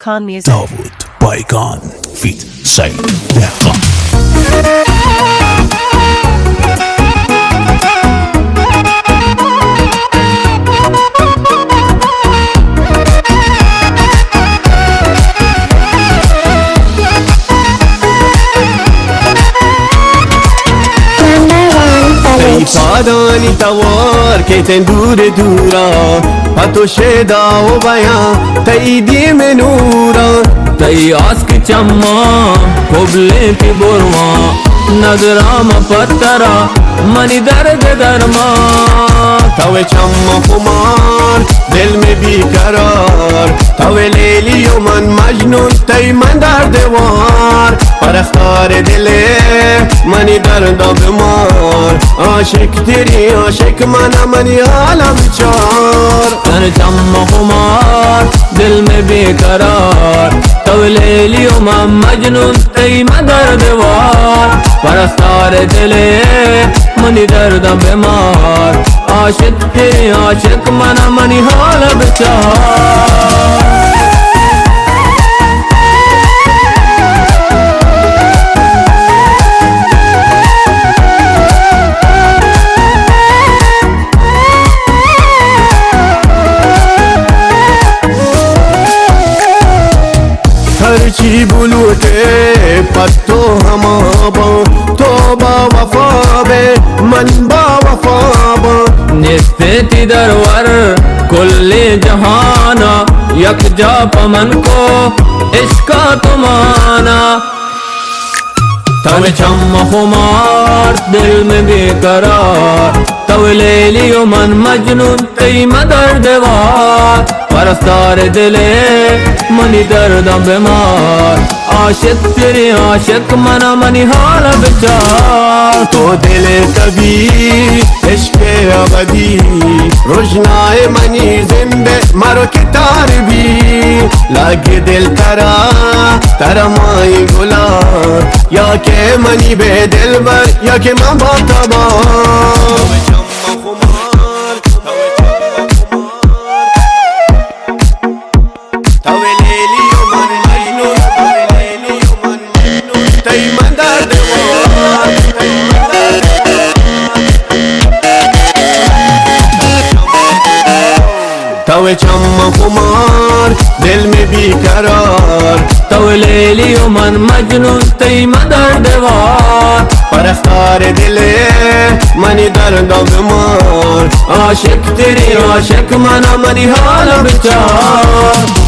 Dehqan Music. Dawood بایگان فیت سعید دهقان. تئی پادانی توار کہ تیں دور دورا، پہ تو شیدا و بیاں تئی دیم نورا. تئی آسک چماں کبلیں تی برواں، نظراں من پہ ترا منی درد درمان. تو چم خمار، دل میں بے قرار، تو لیلی و من مجنون، تئی من درد وار. پرستار دلے منی درد بیمار، عاشق تیری عاشق من، منی حال بچار. تر چم خمار، دل میں بے قرار، تو لیلی و من مجنون، تئی من درد وار. پرستار دلے منی درد بیمار، عاشق تیری عاشق من، منی حال بچار. ہرچی بلوٹے پہ تو ہما باں، تو با وفا بے، من با وفا باں. نیستیں تی درور کلیں جہانا، یک جا پہ من کو عشقا تمانا. تو چم خمار، دل میں بے قرار، تو لیلی و من مجنون، تئی من درد وار. پرستار دلے منی درد بیمار، عاشق تیری عاشق من، منی حال بچار. تو دل طبیب، عشق ابدی، رژنائے منی زندے مرو کہ تار بی. لگ دل ترا، ترا مائی گلا، یا کہ منی بے دلبر، یا کہ من با تبا. تو لیلی و من مجنون، تو لیلی و من مجنون، تئی من درد وار. تو چم خمار، دل میں بے قرار، تو لیلی و من مجنون، تئی من درد وار. پرستار دلے منی درد بیمار، عاشق تیری عاشق من، منی حال بچار.